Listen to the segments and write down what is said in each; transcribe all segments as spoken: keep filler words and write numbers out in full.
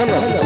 Hello, hello,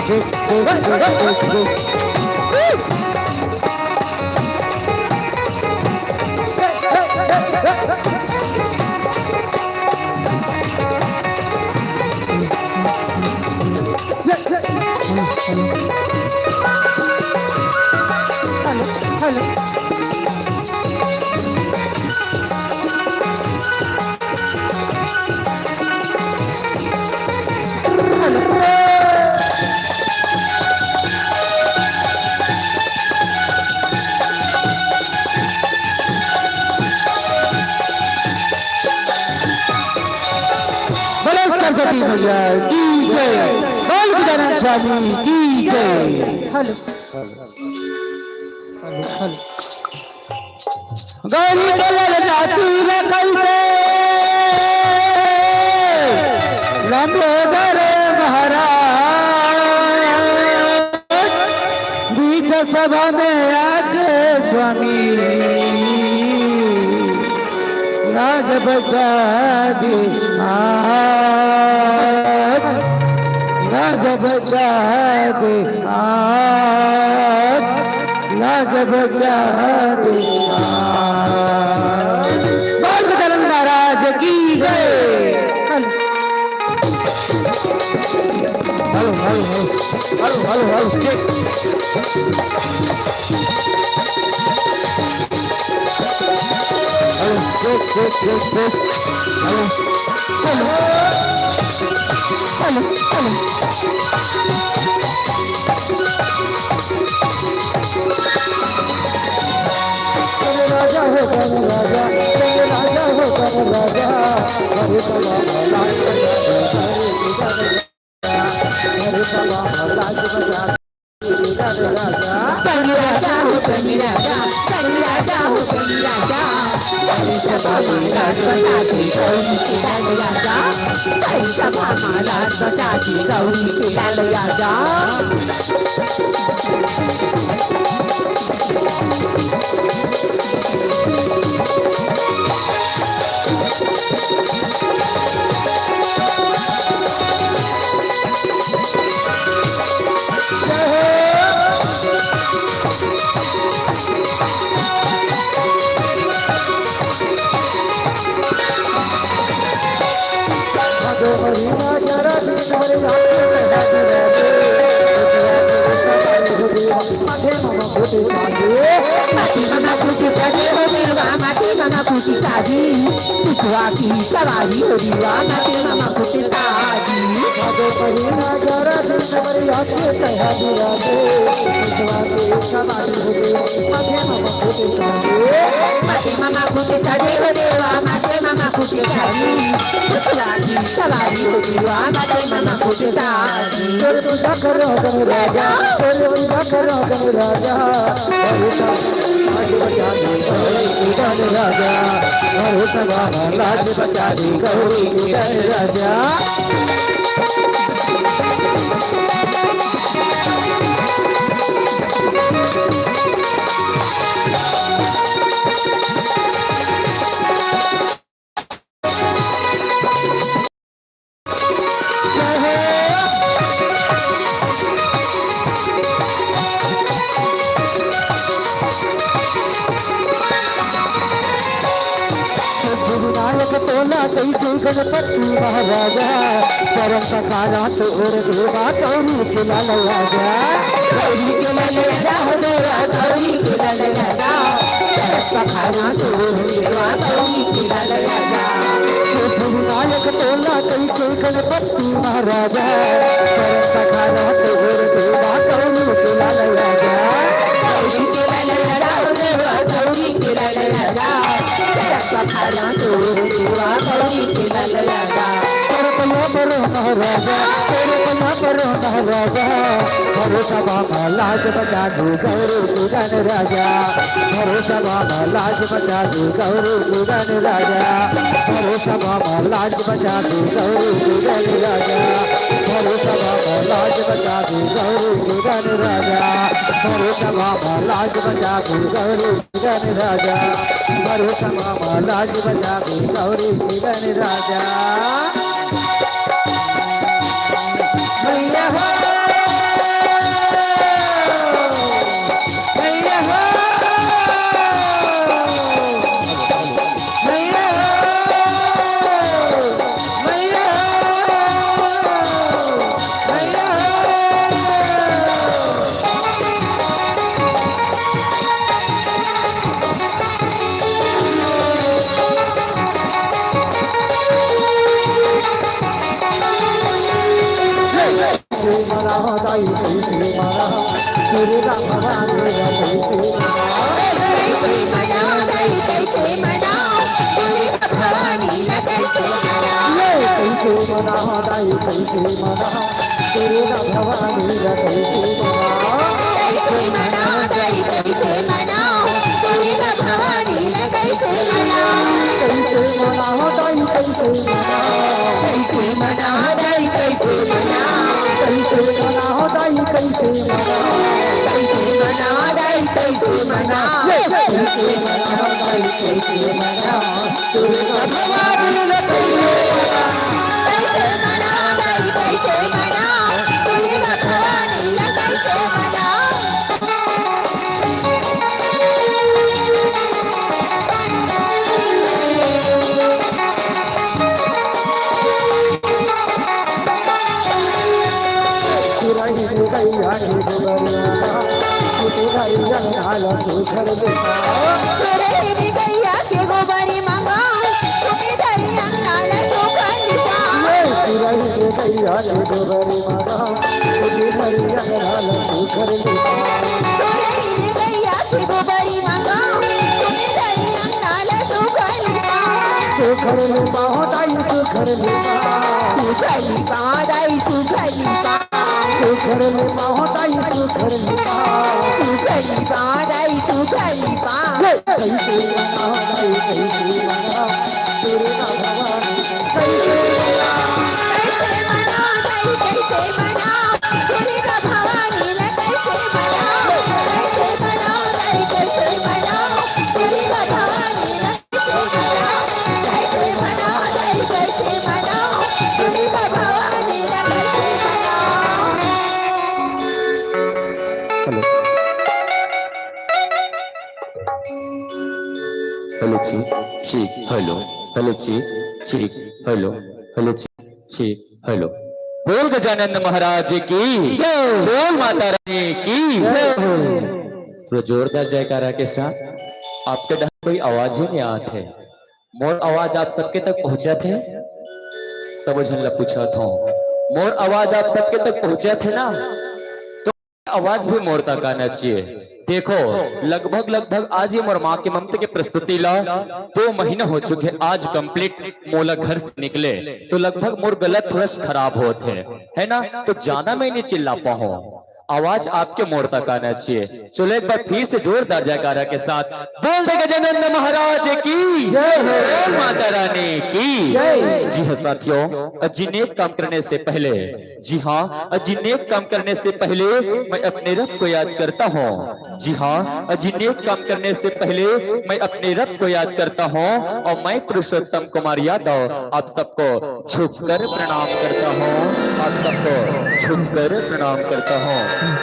check, check, check, check, check. Hello, hello. बोलो सरस्वती मैया की जय, बोल गजानन स्वामी की जय। हेलो। गौरी के ललना तीर कइसे लंबोदर महाराज, बीच सभा में आके स्वामी लाज बचा दे आज, लाज बचा दे आज, लाज बचा दे आज। बोल गजानन महाराज की जय। Hello, hello, hello, hello, hello, hello, check. Hello, check, check, check, check. Hello, hello, hello, hello. राजा हो, राजा, राजा हो, राजा। राजा, भरोसा बाबा लाज बचा दी गौरी के गन राजा। गुरु नानक तोला कई दे गणपति महाराजा, परम पखारा तोर देवा गौरी के लाल राजा। गौरी के लाल राजा हो देवा, गौरी के लाल राजा। परम पखारा तोर देवा गौरी के लाल राजा। गुरु नानक तोला कई दे गणपति महाराजा, परम पखारा तोर देवा गौरी के लाल राजा। गौरी के लाल राजा हो देवा, गौरी के लाल राजा। परम पखारा तोर देवा गौरी के लाल राजा। परम पखारा तोर देवा गौरी के लाल राजा। परम पखारा तोर देवा गौरी के लाल राजा। भरोसा बाबा लाज बचा दे गौरी के गन राजा। भरोसा बाबा लाज बचा दे गौरी के गन राजा। भरोसा बाबा लाज बचा दे गौरी के गन राजा। भरोसा बाबा लाज बचा दे गौरी के गन राजा। भरोसा बाबा लाज बचा दे गौरी के गन राजा। भरोसा बाबा लाज बचा दे गौरी के गन राजा। भैया हो, भैया हो, भैया हो, भैया हो, भैया हो। सुखर लिपा हो दाई, सुखर लिपा। सुखर लिपा हो दाई, सुखर लिपा। सुखर लिपा हो दाई, सुखर लिपा। सुखर लिपा हो दाई, सुखर लिपा। कैसे मना दाई, कैसे मना? दुर्गा भवानी, कैसे मना? कैसे मना दाई, कैसे मना? दुर्गा भवानी ला कैसे मना? कैसे मना दाई, कैसे मना? दुर्गा भवानी ला hello. Hello, check, check, hello. Hello, check, check, hello. Hello, check, check, hello. बोल गजानंद महाराज की जय। बोल माता रानी की जय। थोड़ा जोरदार जयकारा के साथ। आपके डहर कोई आवाज ही नहीं आत हे। मोर आवाज आप सबके तक पहुंचत हे? सब झन ला पूछत हूँ, मोर आवाज आप सबके तक पहुंचत हे ना? तो आवाज भी मोर तक आना चाहिए। देखो, लगभग, लगभग आज ये मोर माँ के ममता के प्रस्तुति ला दो महीना हो चुके, आज complete मोला घर से निकले, तो लगभग मोर गला थोड़ा सा खराब होत हे, है ना? तो ज्यादा मैं नहीं चिल्ला पाहूँ। आवाज आपके मोर तक आना चाहिए। चलो एक बार फिर से जोरदार जयकारा के साथ बोल दे गजानंद महाराज की जय हो। जय माता रानी की जय। जी हाँ साथियों, अजी नेक काम करने से पहले, जी हाँ, अजी नेक काम करने से पहले मैं अपने रब को याद करता हूँ। जी हाँ, अजी नेक काम करने से पहले मैं अपने रब को याद करता हूँ और मैं पुरुषोत्तम कुमार यादव आप सबको झुककर प्रणाम करता हूँ, आप सबको झुककर प्रणाम करता हूँ।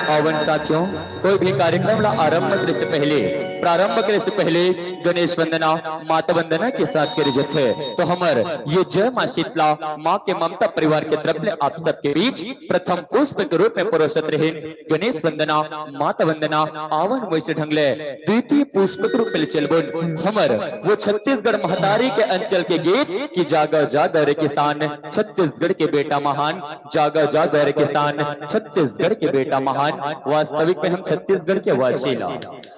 आवन साथियों, कोई भी कार्यक्रम ला आरंभ करे से पहले, प्रारंभ करे से पहले गणेश वंदना, माता वंदना के साथ करे जाथे। तो हमर ये जय माँ शीतला माँ के ममता परिवार के तरफ ले आप सबके बीच प्रथम पुष्प के रूप में परोसत रहिन गणेश वंदना, माता वंदना। आवन वैसे ढंग ले द्वितीय पुष्प के रूप में चलबुन हमर वो छत्तीसगढ़ महतारी के अंचल के गीत कि जागो जागो रे किसान, छत्तीसगढ़ के बेटा महान, जागो जागो रे किसान, छत्तीसगढ़ के बेटा महान। वास्तविक में हम छत्तीसगढ़ के वासी ला,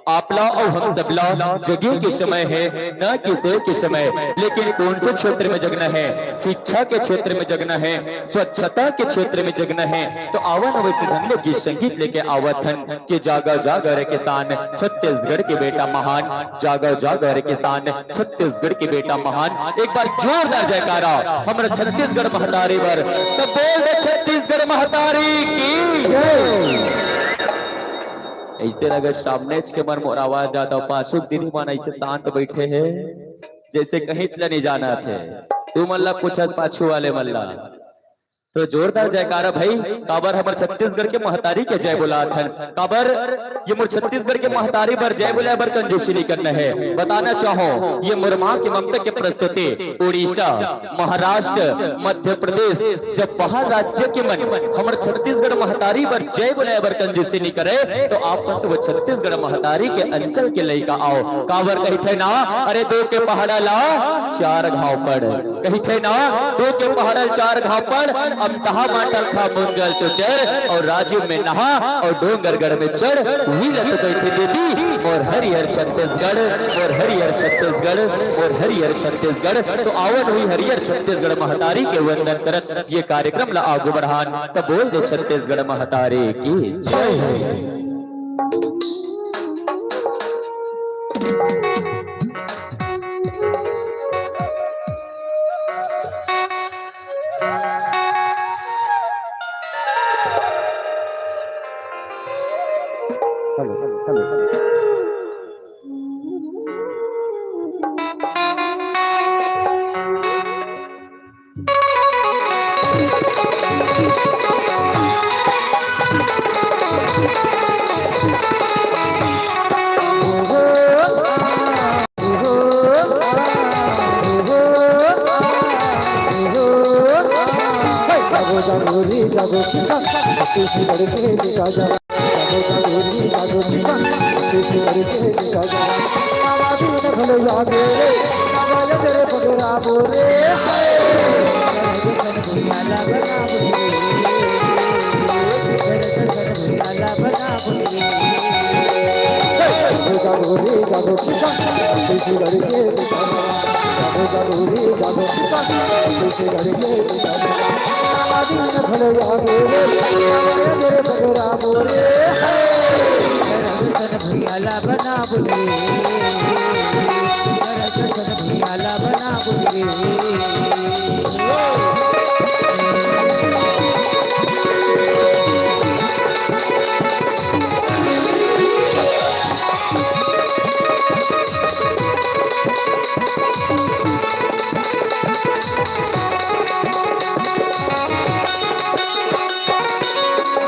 आपला और हम सबला जगे के समय है, न किसे के समय, लेकिन कौन से क्षेत्र में जगना है? शिक्षा के क्षेत्र में जगना है, स्वच्छता के क्षेत्र में जगना है। तो आवन अवश्य ढंग ले गीत संगीत लेके आवत हन कि जागो जागो रे किसान, छत्तीसगढ़ के बेटा महान, जागो जागो रे किसान, छत्तीसगढ़ के बेटा महान। एक बार जोरदार जयकारा हमर छत्तीसगढ़ महतारी बर, तो बोल दे छत्तीसगढ़ महतारी की जय। ऐसे लगे सामने के मन मोर आवाज जाता, पाछू दीदी मन ऐसे शांत बैठे हैं जैसे कहीं चला नहीं जाना थे। तू मन ला पूछत पाछू वाले मन ला। तो जोरदार जयकारा भाई, काबर हमर छत्तीसगढ़ के महतारी के जय बोलात हन। काबर ये मोर छत्तीसगढ़ के महतारी बर जय बोले बर कंजूसी नहीं करना है। बताना चाहो, ये मोर माँ की ममता के प्रस्तुति उड़ीसा, महाराष्ट्र, मध्य प्रदेश, जब बाहर राज्य के मन हमर छत्तीसगढ़ महतारी बर जय बोले बर कंजूसी नहीं करे, तो आप मन तो वो छत्तीसगढ़ महतारी के अंचल के लइका आओ। काबर कहिथे ना, अरे दो के पहाड़ा ला चार घाव पड़। कहिथे ना, दो के पहाड़ल चार घापड़, अमदहा माटल खा मुंगल चोचर, और राजिम में नहा, और डोंगरगढ़ में चढ़, उही ल तो कहिथे देवी, मोर हरियर छत्तीसगढ़, मोर हरियर छत्तीसगढ़, मोर हरियर छत्तीसगढ़। तो आवन उही हरियर छत्तीसगढ़ महतारी के वंदन करत ये कार्यक्रम ला आगू बढ़ान, त बोल दे छत्तीसगढ़ महतारी की जय।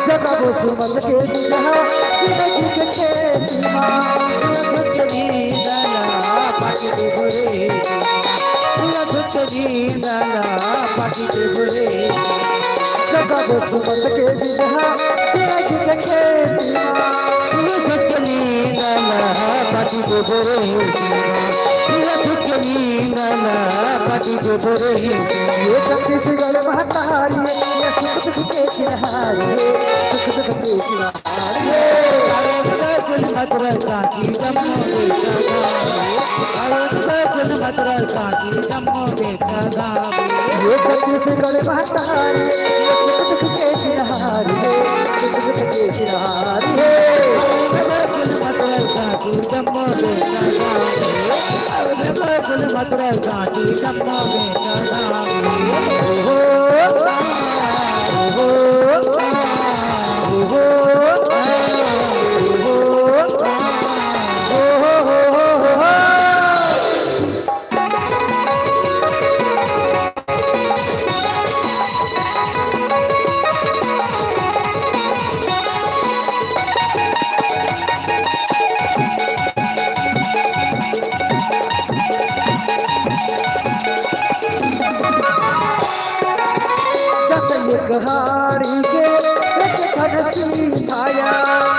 जगाबो सुमन के बिना, जिंदगी के खेती मा। जगाबो सुमन के बिना, जिंदगी के खेती मा। ये छत्तीसगढ़ महतारी, ये सुख दुख के किनारे, सुख दुख के किनारे। ये छत्तीसगढ़ महतारी, ये सुख दुख के सिरहारी है, सुख दुख के सिरहारी है। अरे फूल मत रंगा तू जम्मो बेटा गाँव रे। अरे फूल मत रंगा तू जम्मो बेटा गाँव रे। ओहो, ओहो, ओहो, ओहो। जतन कहाड़ी के एक खन सिखाया,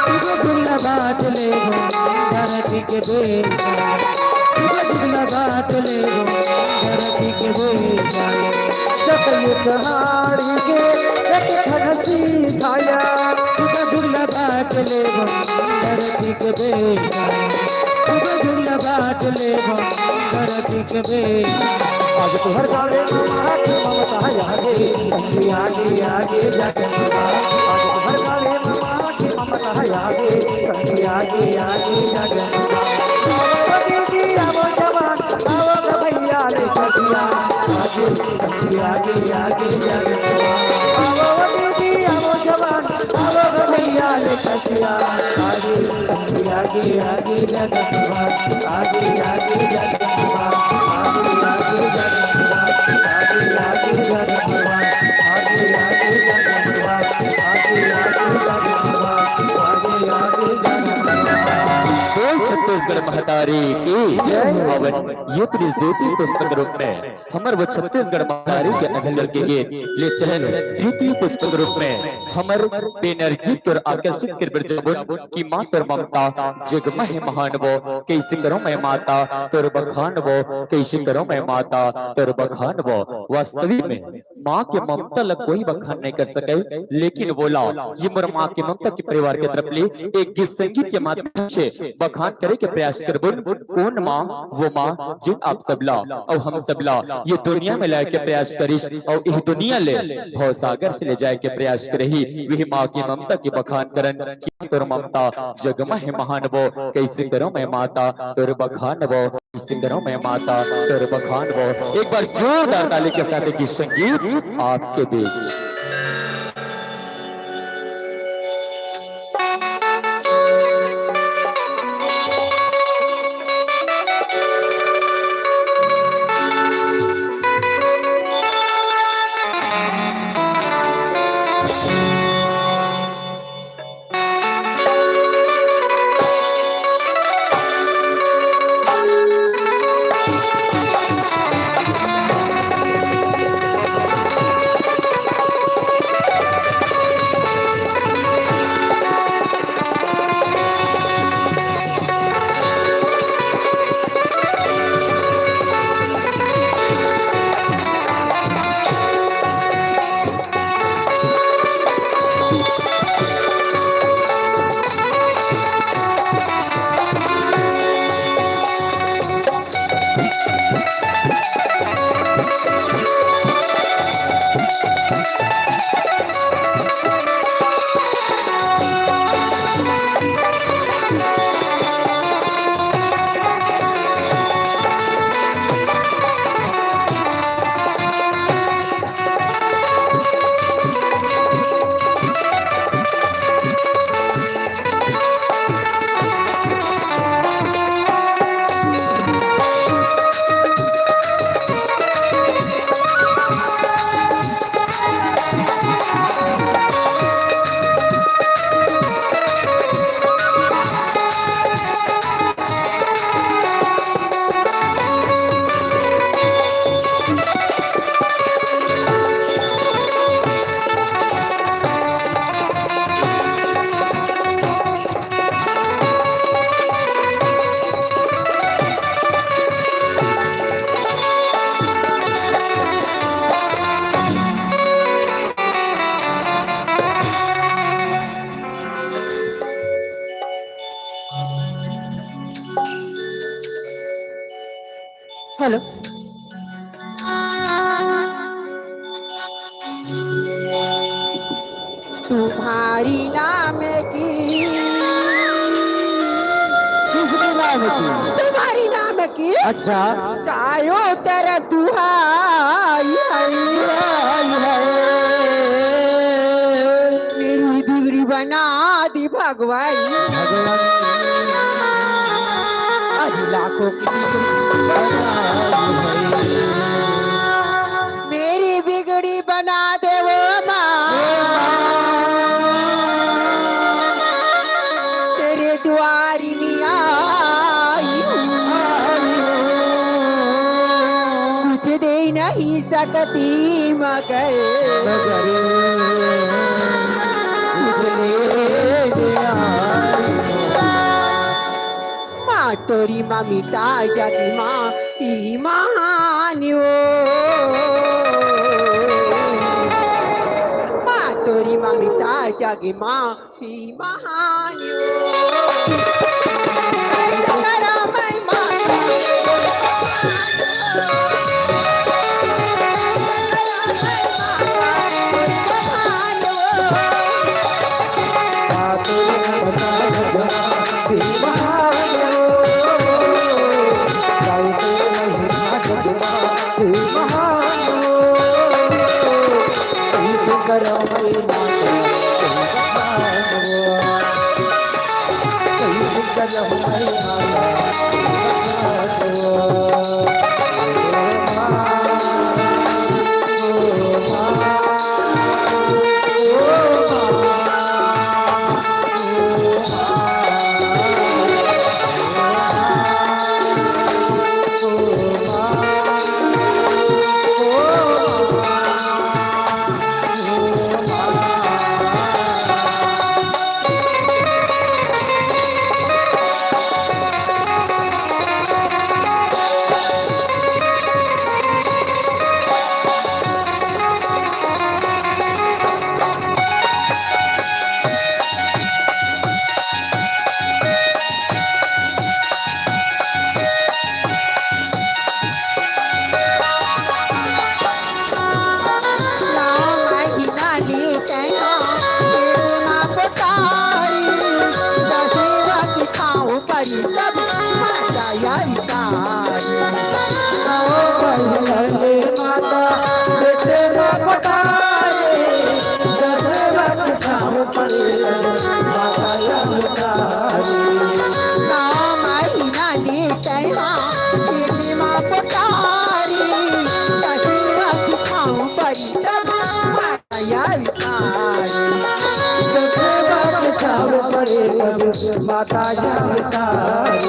तुझे दुल्ला बात ले धरती के बेटा। तुझे दुल्ला बात ले धरती के बेटा। जतन कहाड़ी के एक खन सिखाया, तुझे दुल्ला बात ले धरती के बेटा। तुझे दुल्ला बात ले धरती के बेटा। आज तुहर गावे ममा के ममता आगे, आगे, आगे, आगे जाके ममा। आज तुहर गावे ममा के ममता आगे, आगे, आगे, आगे जाके ममा। आओ दीदी, आओ जवान, आओ ग भैया ले सखिया। आगे, आगे, आगे, आगे जाके ममा। आओ दीदी, आओ जवान, आओ ग भैया ले सखिया। आगे, आगे, आगे, आगे जगदम्बा। आगे, आगे जगदम्बा। आगे, आगे जगदम्बा। आगे, आगे जगदम्बा। आगे, आगे जगदम्बा। आगे, आगे जगदम्बा। आगे, आगे जगदम्बा। बोल छत्तीसगढ़ महतारी की। जय। हवन युक्त इस दूती पुष्प के रूप में हमर वो छत्तीसगढ़ महतारी के अनचल के गीत ले चलन द्वितीय पुष्प के रूप में हमर पेनर गीत तोर आकर्षित कर बर जाबुन कि माँ तोर ममता जग म हे महान वो, कैसे करो मैं माता तोर बखान वो, कैसे करो मैं माता तोर बखान वो। वास्तविक में माँ के ममता ला कोई बखान नहीं कर सके, लेकिन वोला ये मोर माँ के ममता के परिवार के तरफ ले एक गीत संगीत के माध्यम से बखान करे के प्रयास करबुन। कौन माँ? वो माँ जिन आप सबला अउ हम सबला ये दुनिया में लाए के प्रयास करिस अउ इह दुनिया ले भवसागर से ले जाए के प्रयास करही। वही माँ की ममता की बखान करन कि तोर ममता जग म हे महान वो, कैसे करो मैं माता तोर बखान वो, कैसे करो मैं माता तोर बखान वो। एक बार जोरदार ताली के साथ गीत संगीत आपके बीच। हेलो। हरि नाम की। किसके नाम की? तुम्हारी नाम की। अच्छा। चारों तरफ दुहाई है। दुहाई है। मेरी बिगड़ी बना दी भगवान। भगवान। अरे लाखों की बिगड़ी बना दी है। मेरी बिगड़ी बना दे वो माँ। तेरे द्वारी में आई हूँ। कुछ दे नहीं सकती मगर कुछ लेने आई हूँ। माँ तोरी ममिता जग माँ ई महान वो। माँ तोरी ममिता जग माँ ई महान वो। माता जान तारी।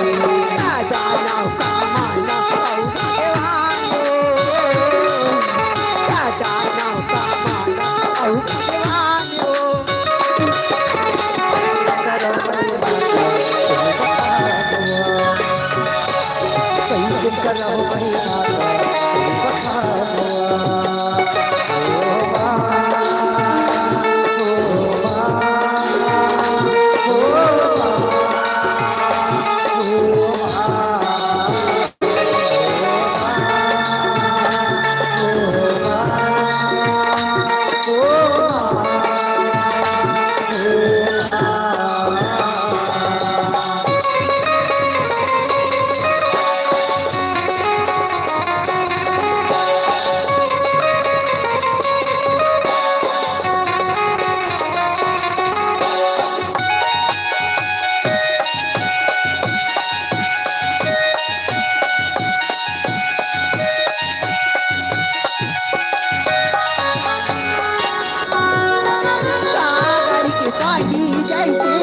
सागर के पानी जैसे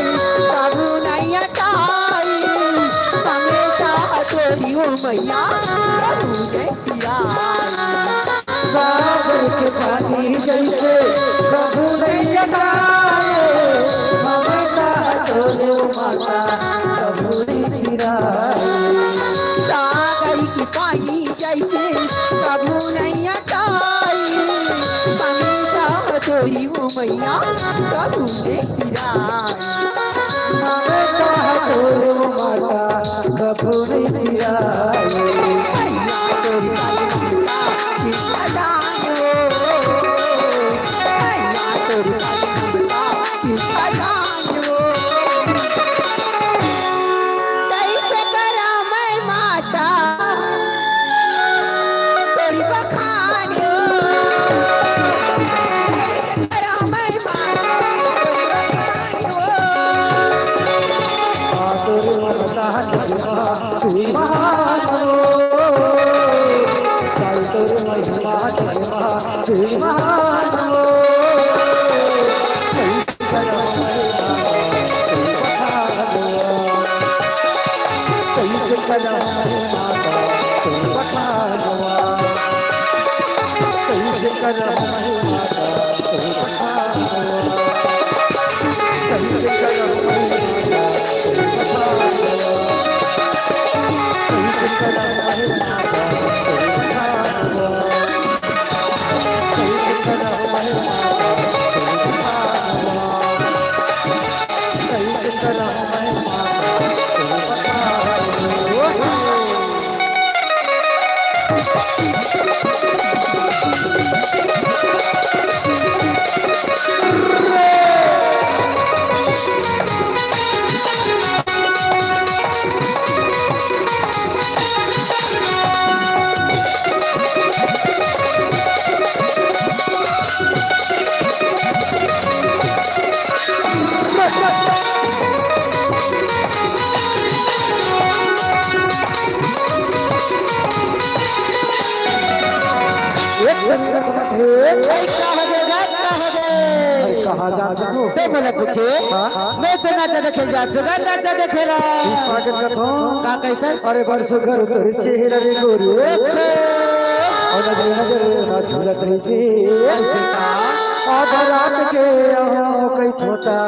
कभू नइ अटाई, हमेशा तोरी ओ मैया कभू नइ सिराई। सागर के पानी जैसे कभू नइ अटाई, हमेशा तोरी ओ माता कभू नइ सिराई। सागर के पानी जैसे कभू नइ अटाई, हमेशा तोरी ओ मैया कभू नइ सिराई। ममता तोरो माता कभू नइ सिराई। मैया तोरी काली ममता की खदान हो, मैया तोरी काली ममता की चल तोर महिमा जगमा महान हो। अरे, कहाँ जात हस? ते मोला पूछे? हाँ, हाँ। मैं तो नाचा देखे जात हँव, नाचा देखे ला। स्वागत करत हँव। का कहिथस? अरे, बड़ सुघर तोर चेहरा रे गोरी। ओहो। अउ नजर नजर मा झूलत रहिथे। अइसे का? आधा रात के अहँव कहिथँव त। का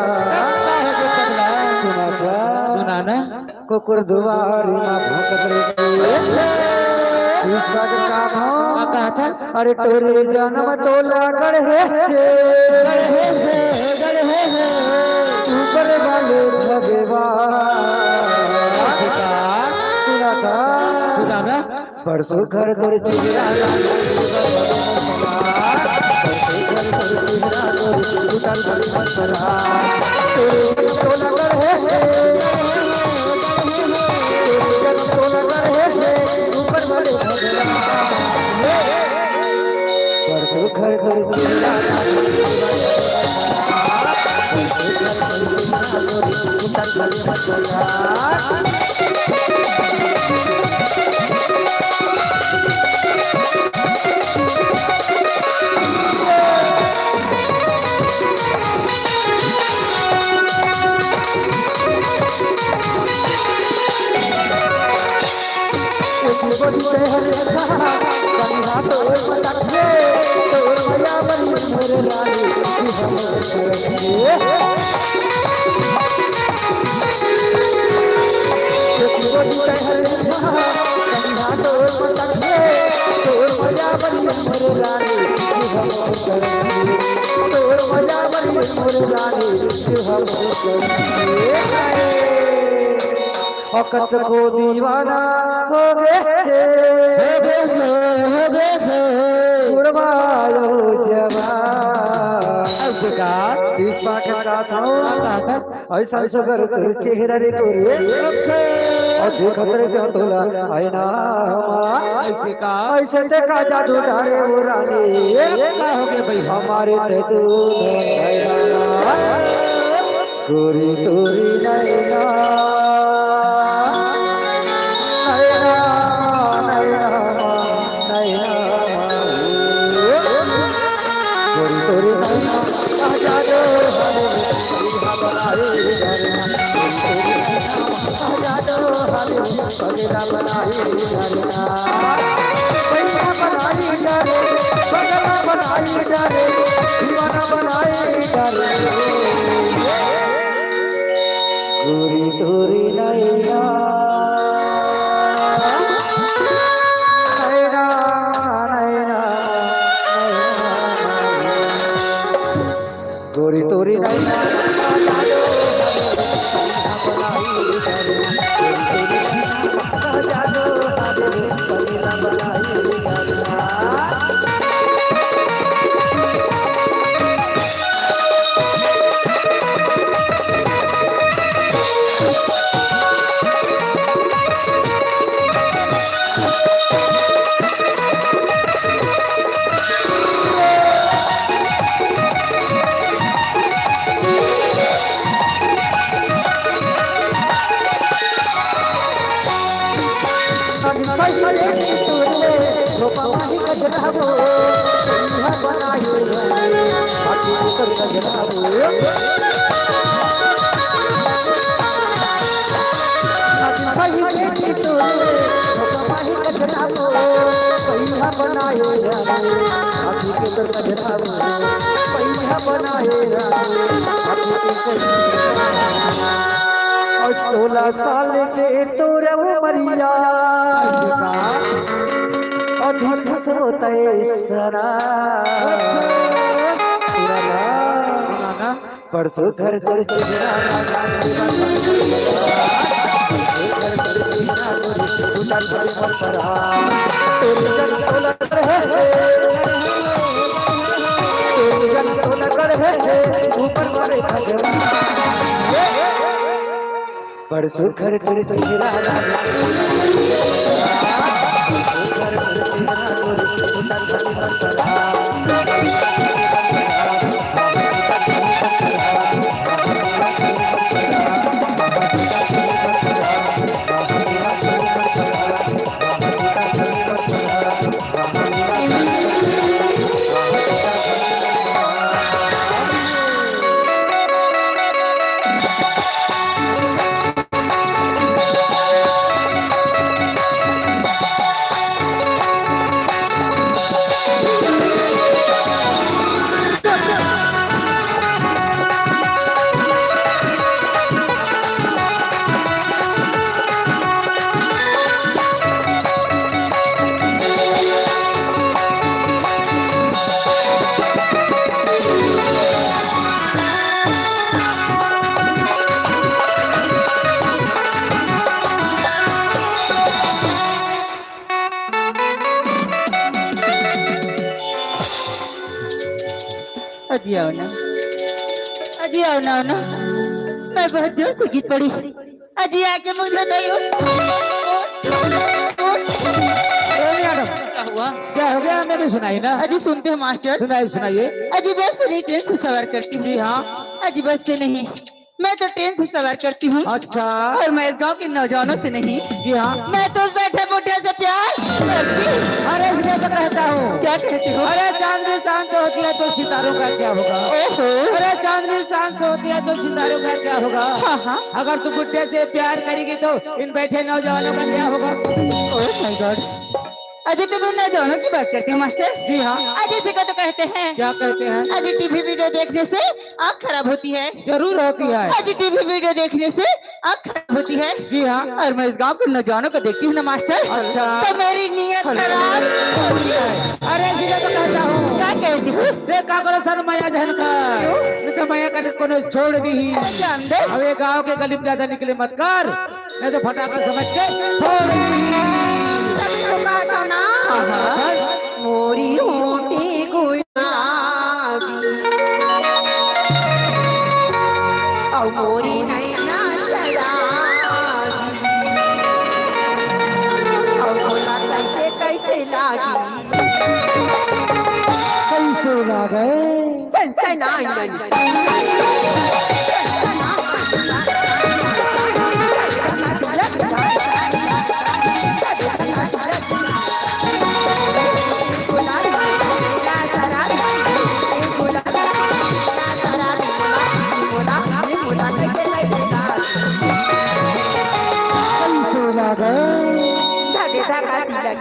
हे गे पगला? सुना का? सुना ना। कुकुर दुवारी मा भौंकत रहिथे। का कहिथस? अरे टोरी जनम तोला गढ़े हे। गढ़े हे, गढ़े हे। ऊपर वाले भगवान। सुना का? सुना ना। परसों घर तोर चेहरा लाल, परसों घर तोर चेहरा लाल, उतार कर मत करा। तोर टोला गढ़े हे, तोर टोला गढ़े हे, ऊपर वाले भगवान। परसों घर तोर चेहरा लाल, परसों घर तोर चेहरा लाल, उतार कर मत करा। अकत को दीवाना हो गे हे, हो गे हे, हो गे हे। बुढ़वा हो जवान। अब का? पुष्पा के का था? का था? अइसन सुघर तोर चेहरा रे गोरी। अउ देखत रहिथँव तोला आईना मा। अइसे का? अइसे ते का जादू डारे ओ रानी। का हो गे भई? हमारे ते तू नैना। गोरी तोरी नैना। नैना, नैना, नैना। गोरी तोरी नैना, आ जादू हरे, पगला बनाई डरना। गोरी तोरी नैना, आ जादू हरे, पगला बनाई डरना। पगला बनाई डरे, पगला बनाई डरे, दीवाना बनाई डरे। गोरी तोरी नैना, नैना, नैना, नैना। गोरी तोरी नैना, कैसे तोरे हो पवाही कजरावो, कहिया बनायो रे, बाकी कर कजरावो। कैसे तोरे हो पवाही कजरावो, कहिया बनायो रे, बाकी कर कजरावो, कहिया बनायो रे, बाकी कर कजरावो। और सोलह साल के तोर उमरिया, अभी फंसो तैसना। परसों घर तोर चेहरा ना जाने, उतर कर मर पड़ा। तोर जन तोला कर है, तोर जन तोला कर है, ऊपर वाले खजरा। बड़ सुघर तोर चेहरा लागे। अजी आओ ना, अजी आओ ना, आओ ना। मैं बहुत जोर से गिर पड़ी। अजी आके मुझे दे। ए मैडम, क्या हुआ? क्या हो गया? हमें भी सुनाइए ना। अजी सुनते हैं मास्टर। सुनाइए, सुनाइए। अजी बस से नहीं, ट्रेन से सवार करती हूँ। जी हाँ। अजी बस से नहीं, मैं तो ट्रेन से सवार करती हूँ। अच्छा। और मैं इस गांव के नौजवानों से नहीं। जी हाँ। मैं तो उस बैठे बुढ़िया से प्यार करती हूँ। अरे इसलिए तो कहता हूँ। क्या कहते हो? अरे चांदनी चांद तो होती है तो सितारों का क्या होगा? ओहो। अरे चांदनी चांद तो होती है तो सितारों का क्या होगा? हाँ, हाँ। अगर तू बुढ़िया से प्यार करेगी तो इन बैठे नौजवानों का क्या होगा? Oh my God। अजी तुम इन नौजवानों की बात करते हो मास्टर? जी हाँ। अजी इसी को तो कहते हैं। क्या कहते हैं? अजी टीवी वीडियो देखने से आँख खराब होती है। जरूर होती है। अजी टीवी वीडियो देखने से आँख खराब होती है। जी हाँ। और मैं इस गांव के नौजवानों को देखती हूँ ना मास्टर, अच्छा। तो मेरी नीयत खराब होती है। अरे इसीलिए तो कहता हूँ। क्या कहती हूँ? देख का करो सर मया झन का। क्यों? नहीं तो मया का कोनो छोड़ दी। अरे जान दे। अब ये गांव के गली में ज्यादा निकले मत कर, नहीं तो फटाका समझ के फोड़ दी। तभी तो कहता ना। हाँ, हाँ। मोरी होंठे गुलाबी, अउ मोरी नैना शराबी, अउ भोला कैसे कैसे लागी। कैसे लागे? सनसनानन। कैसे लागे? धके धका तिलक।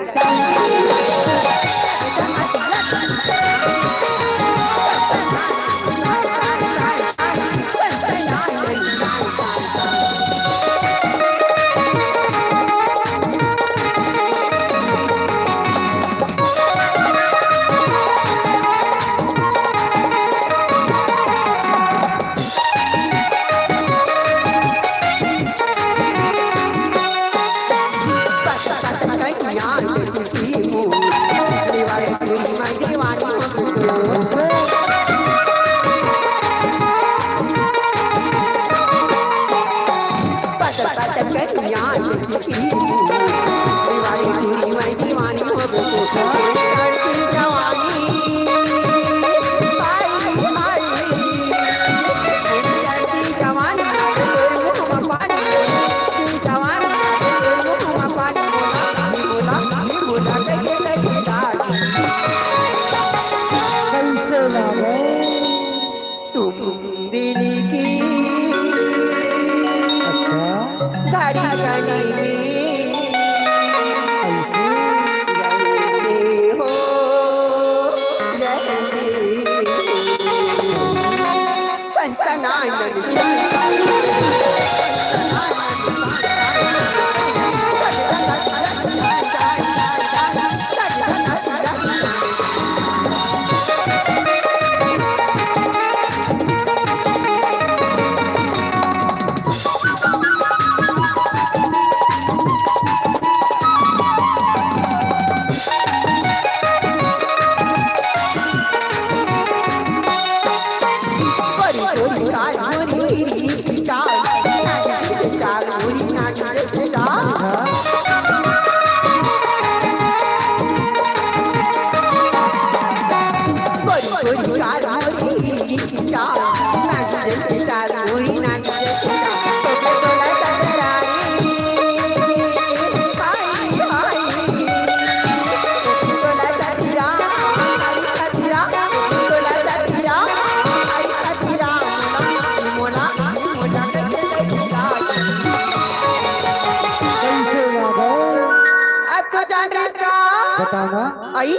तो जान रहिस का? बताओ ना। आई,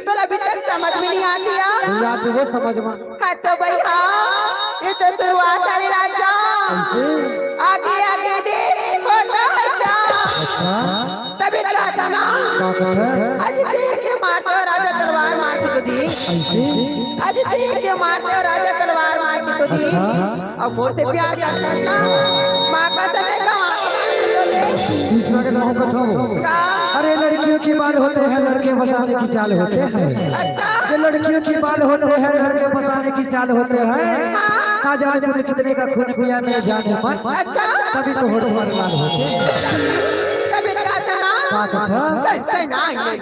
तोला अभी तक समझ में नहीं आत हे। नहीं आत हे वो समझ में। हाँ तो भैया, ये तो शुरुआत हरे राजा। कैसे? आगे आगे देख होता है क्या? अच्छा। तभी तो आता ना। का कहत हे? अजी तीर के मारते हो राजा, तलवार मार के तो दी। ऐसे? अजी तीर के मारते हो राजा, तलवार मार के तो दी। अच्छा। अब मोर से प्यार करता ना, माँ का समय का माँ का बोले। तीसरा के नाम कथो। का? अरे लड़कियों के बाल होते हैं, लड़के फंसाने की चाल होते हैं। अच्छा। ये लड़कियों के बाल होते हैं, लड़के फंसाने की चाल होते हैं। हाँ। ना जाने तूने कितने का खून पिया मेरे जाने मन। अच्छा। तभी तो होठ पर लाल होते हैं। तभी तो आता ना। का कथो? सही, सही ना, नहीं।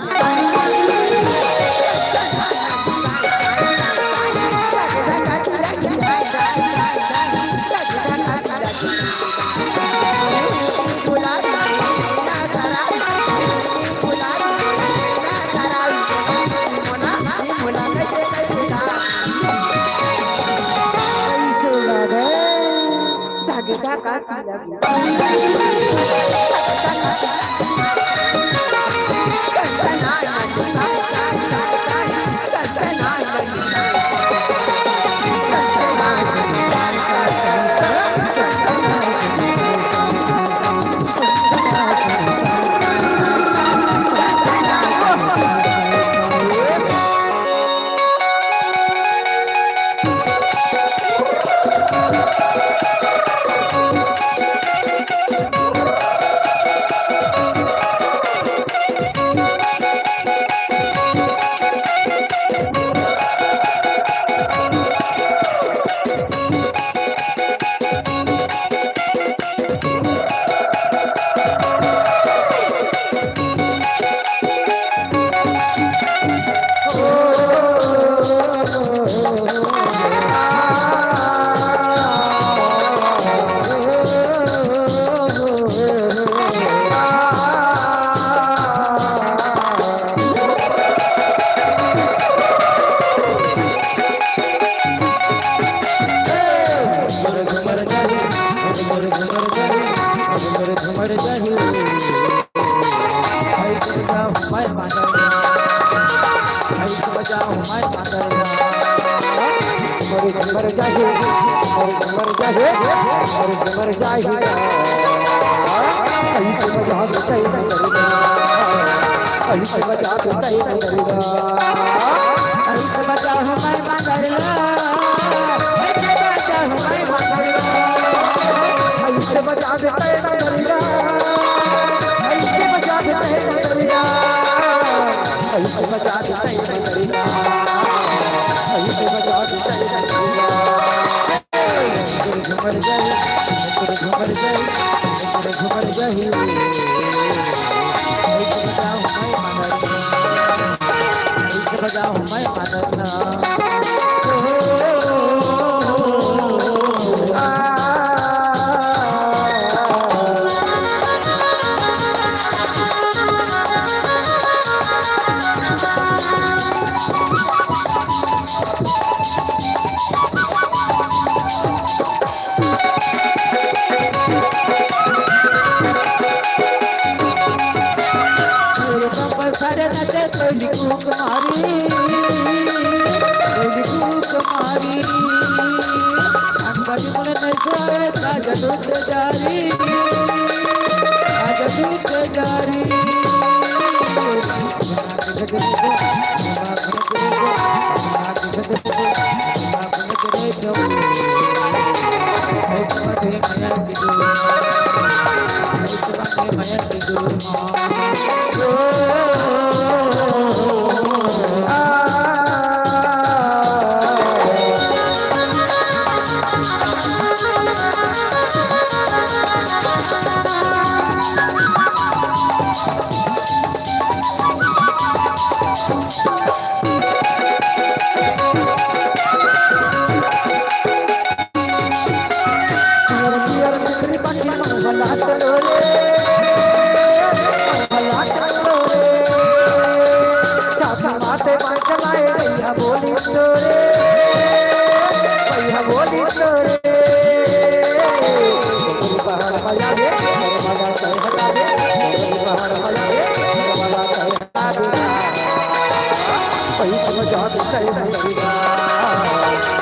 कैसे बजावे तय करिया।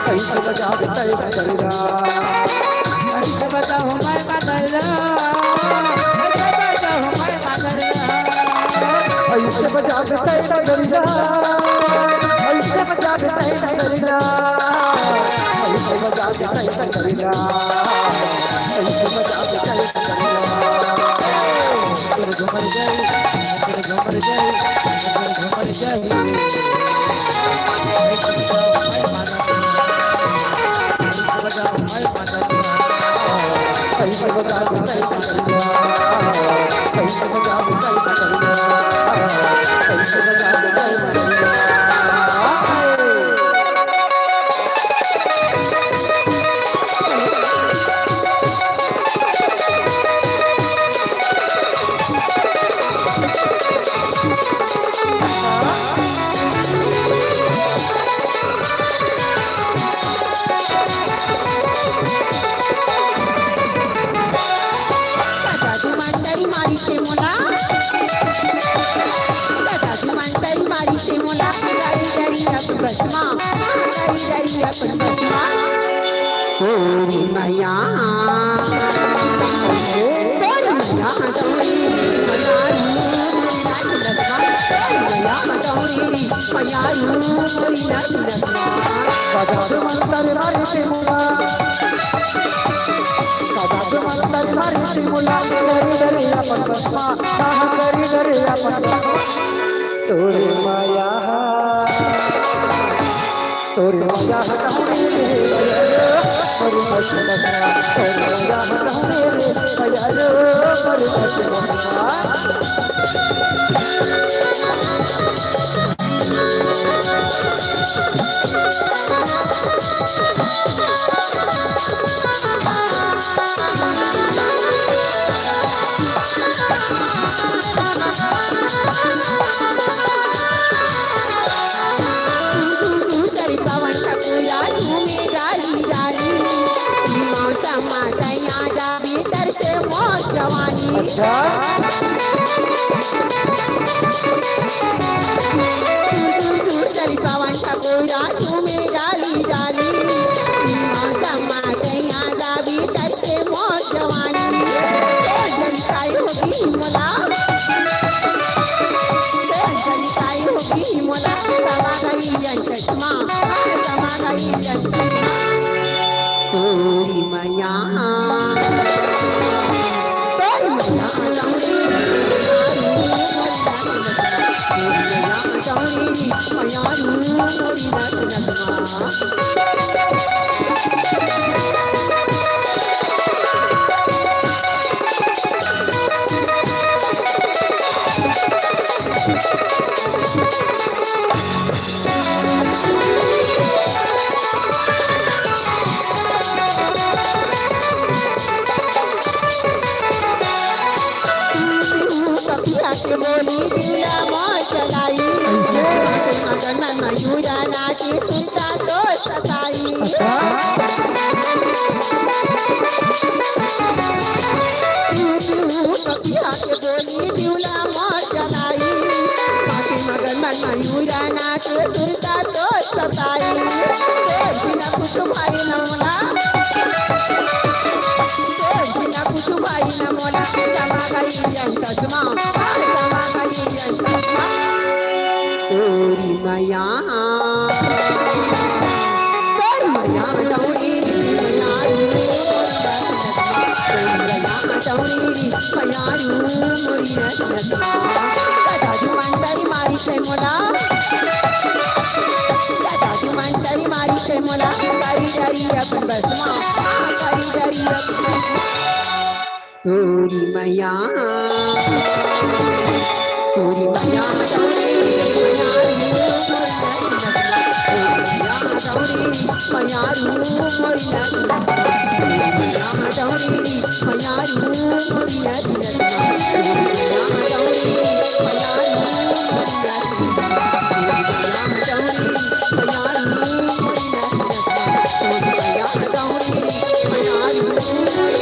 कैसे बजावे तय करिया। कैसे बजावे मैं मदरिया। कैसे बजावे मैं मदरिया। कैसे बजावे तय करिया। कैसे बजावे तय करिया। कैसे बजावे तय करिया। कैसे बजावे तय करिया। तेरे घुमर गई, तेरे घुमर गई, तेरे घुमर गई। दादा जुमान डरी मारी से मोला, दादा जुमान डरी मारी से मोला, डरी डरी अपन बसमा, डरी डरी अपन बसमा। तोरी मैया, तोरी मैया, तोरी मैया, तोरी मैया, तोरी मैया, तोरी मैया। कदम मंतर मारी से मोला, कदम मंतर मारी से मोला, डरी डरी अपन बसमा, आहा, डरी डरी अपन बसमा। तोरे माया, तोरे माया हटाऊं रे, तोरे माया हटाऊं रे, तोरे माया हटाऊं रे, तोरे माया हटाऊं रे। अच्छा। तोरी मैया, तोरी मैया, तोरी मैया, तोरी मैया, तोरी मैया। पपिया के बोली दिवला मोर चलाई। मगन मन मयूरा नाचे सुनता तो सताई। अच्छा। पपिया के बोली दिवला मोर चलाई। मगन मन मयूरा नाचे सुनता तो सताई। तोर बिना कुछ भाई न मोला, तोर बिना कुछ भाई न मोला। समा गई अंतसमा, समा गई अंतसमा। तोरी मैया, तोरी मैया दौड़ी, मैया रू, तोरी मैया दौड़ी, मैया रू, मोरी नस नस। दादा जुमान डरी मारी से मोला, दादा जुमान डरी मारी से मोला, करी डरी अपन बसमा, करी डरी अपन बसमा। तोरी मैया, तोरी मैया, तोरी मैया, तोरी मैया, तोरी मैया,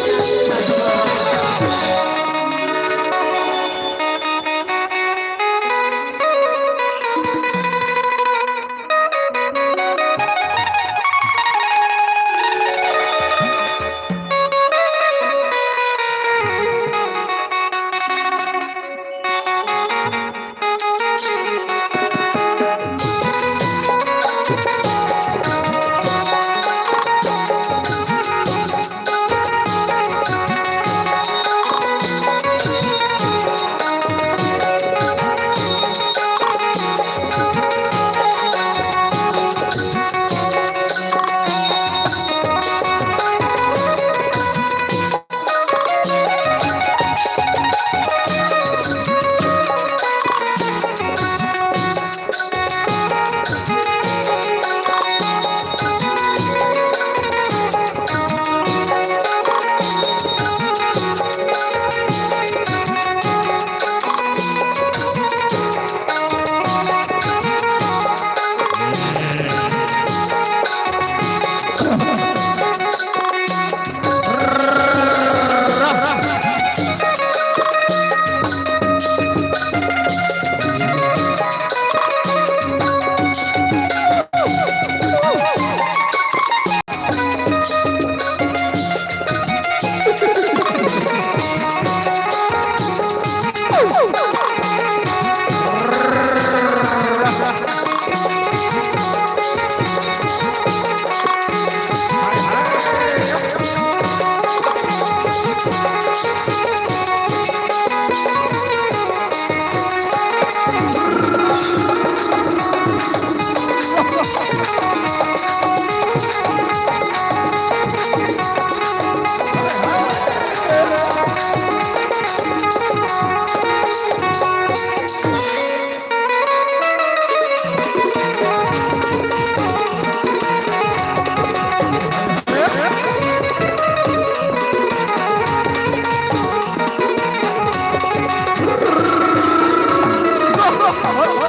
हेलो,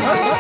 हेलो।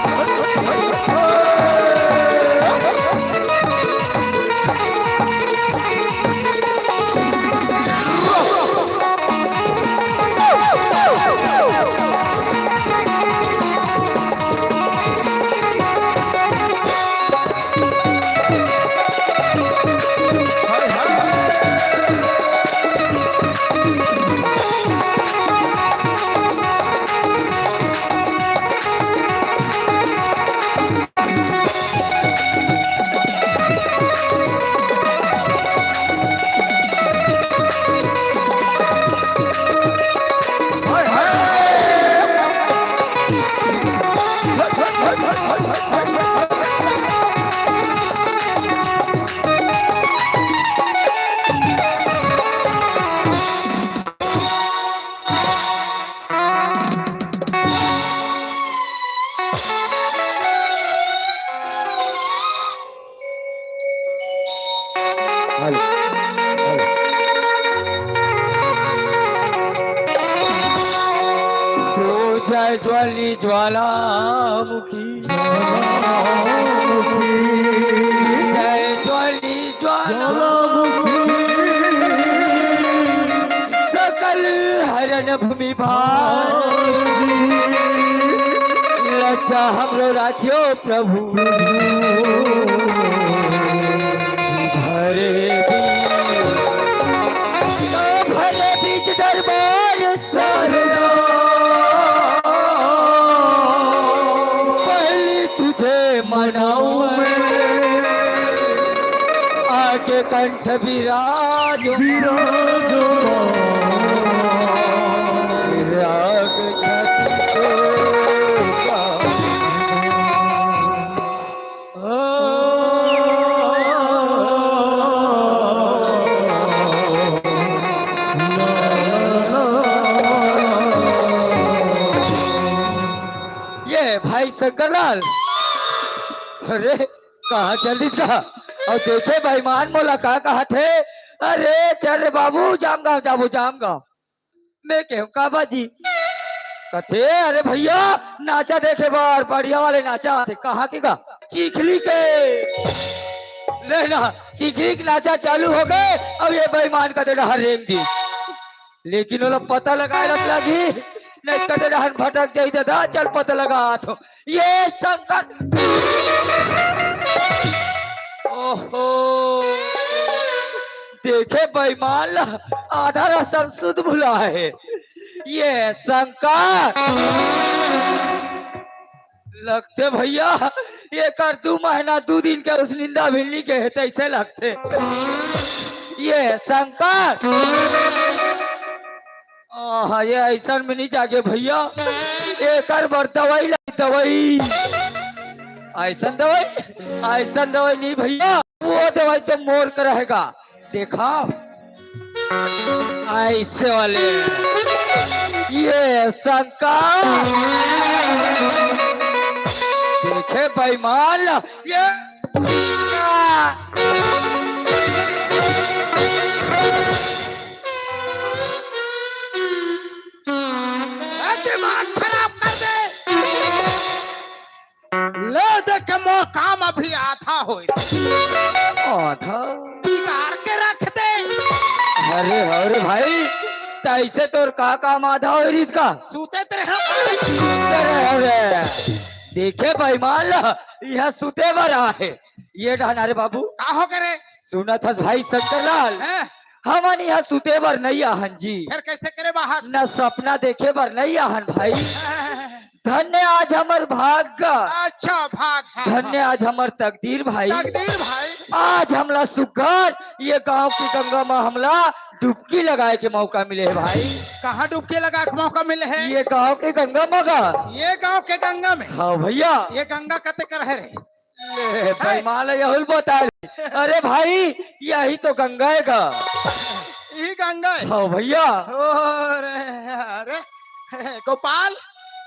तो जय ज्वाली ज्वालामुखी, जय ज्वाली ज्वालामुखी, सकल हरण भूमि भारती। लज्जा हमरो राखियो प्रभु। भरे बीच, भरे बीच दरबार शारदा, पहली तुझे मनाऊं मैं। आके कंठ विराज, विराज राग छंद का। ये भाई शंकरलाल, अरे कहाँ चल दिस का? अउ देखे बेईमान मोला का कहत हे, अरे चल रे बाबू जामगांव जाबो जामगांव। मैं कहूँ का बाजी? कथे, अरे भैया, नाचा देखे बर बढ़िया वाले नाचा आथे। कहाँ के गा? चिखली के। ले ना, चिखली के नाचा चालू हो गे। अब ये बेईमान कते डहर रेंग दिस, लेकिन ओला पता लगाए रख लागी, नहीं कते डहर भटक जाही दादा। चल पता लगा आथों। ये शंकर, ओहो, देखे बेईमान ला, आधा रास्ता में सुध भुला हे। ये शंकर लगथे भैया, एकर दू महीना दू दिन के उसनिंदा भी नइ गे हे, तइसे लगथे। ये शंकर, आहा, ये अइसन में नइ जागे भैया, एकर बर दवाई ला, दवाई। अइसन दवाई, अइसन दवाई नइ भैया, वो दवाई तो मोर करा हे गा। देखा, अइसे वाले, ये शंकर, देखे बेईमान, ये ए, दिमाग खराब कर दे। ले देख के मोर काम अभी आधा होय। आधा? बिगाड़ के रख दे। अरे, अरे भाई, तइसे तोर का काम आधा होय रिहिस का? सुते तेरे हम। अरे, अरे, देखे बेईमान ला, इहाँ सुते बर आहे। ये डहन, अरे बाबू। का हो गे रे? सुनत हस भाई शंकरलाल, हैं? हमन इहाँ सुते बर नइ आहन जी। फेर कइसे करे बाहर? न सपना देखे बर नइ आहन भाई। धन्य आज हमर भाग। अच्छा, भाग, हाँ, धन्य हाँ। आज हमर तकदीर भाई। तकदीर भाई। आज हमला सुग्घर ये गांव के गंगा म हमला डुबकी लगाए के मौका मिले हे भाई। कहाँ डुबकी लगाए के मौका मिले हे? ये गांव के गंगा म गा। ये गांव के गंगा में? हाँ भैया। ये गंगा कते कर हे रे? ले, बेईमान ला यहू ल बता ले। अरे भाई, यही तो गंगा हे गा। यही गंगा हे? हाँ भैया। अरे, अरे, गोपाल।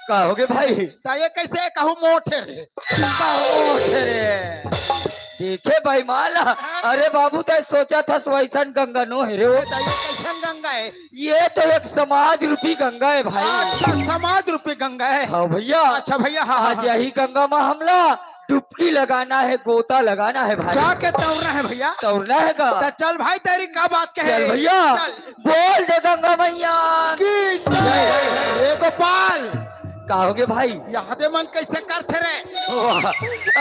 का हो गे भाई? त ये कइसे कहूँ मोठ हे रे? का मोठ हे रे? देखे बेईमान ला, अरे बाबू, तैं सोचत हस वइसन गंगा नो हे रे वो। त ये कइसे गंगा है? ये तो एक समाज रूपी गंगा है भाई। अच्छा, समाज रूपी गंगा है। हाँ भैया। अच्छा भैया, हाँ, हाँ, आज हाँ। यही गंगा मा हमला डुबकी लगाना है, गोता लगाना है भाई। जाके तौरना है भैया। तौरना है का? तो चल भाई, तेरी का बात कहे? चल भैया। चल। बोल दे गंगा मैया की जय। ए गोपाल। का होगे भाई? यहाँ दे मन कैसे करथे रे? वाह।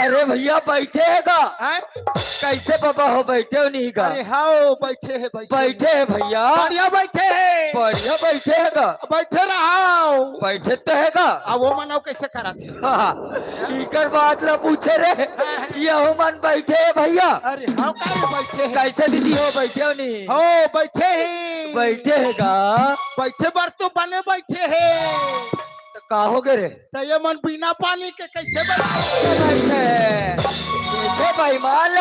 अरे भैया, बैठे है का? हैं? कैसे बाबा हो, बैठे हो नहीं का? अरे हाँ, बैठे है, बैठे। बैठे है भैया। बढ़िया बैठे है। बढ़िया बैठे है का? बैठे रहो। बैठे तो है का? अब वो मन अउ कैसे करत हे? हाँ, इकर बात ला पूछे रे। हाँ। ये हो मन बैठे है भैया। अरे हाँ, का रे बैठे है? कैसे दीदी हो, बैठे हो नहीं? हो, बैठे है। बैठे है का? बैठे बर तो बने बैठे है। तो का होगे रे? तो ये मन बिना पानी के कैसे बैठे? बैठे। देखो बेईमान,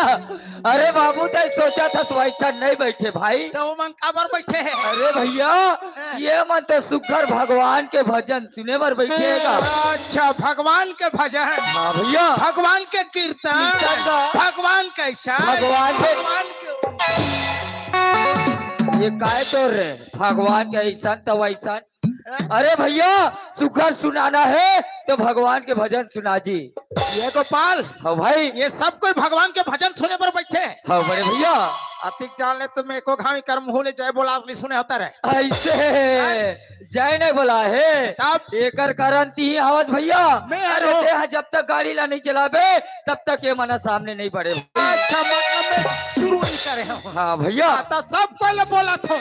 अरे बाबू, तैं सोचत हस वैसा नहीं बैठे भाई। तो वो मन काबर बैठे है? अरे भैया, हाँ। ये मन तो सुग्घर भगवान के भजन सुने बर बैठे है का? अच्छा, भगवान के भजन। हाँ भैया। भगवान के कीर्तन। कीर्तन का। भगवान के ऐसा। भगवान के। भगवान के। ये काय तोर रे? भगवान के ऐसन तो वैसन। अरे भैया, सुग्घर सुनाना है तो भगवान के भजन सुना जी। ये गोपाल। हाँ भाई। ये सब कोई भगवान के भजन सुने बर बैठे है। हाँ बड़े भैया। अतिक जान ले तुम एको घावी कर मुँह ले जय बोला नहीं सुने होता रहे। ऐसे हैं? जय नहीं बोला है। तब? एकर कारण तिही हवस भैया। मैं अरे हूँ। तेहा जब तक गाड़ी ला नहीं चलाबे, तब तक ये मना सामने नहीं बढ़े। अच्छा, मतलब मैं शुरू नहीं करे हूँ। हाँ भैया। हाँ, तो सब कोई ले बोला था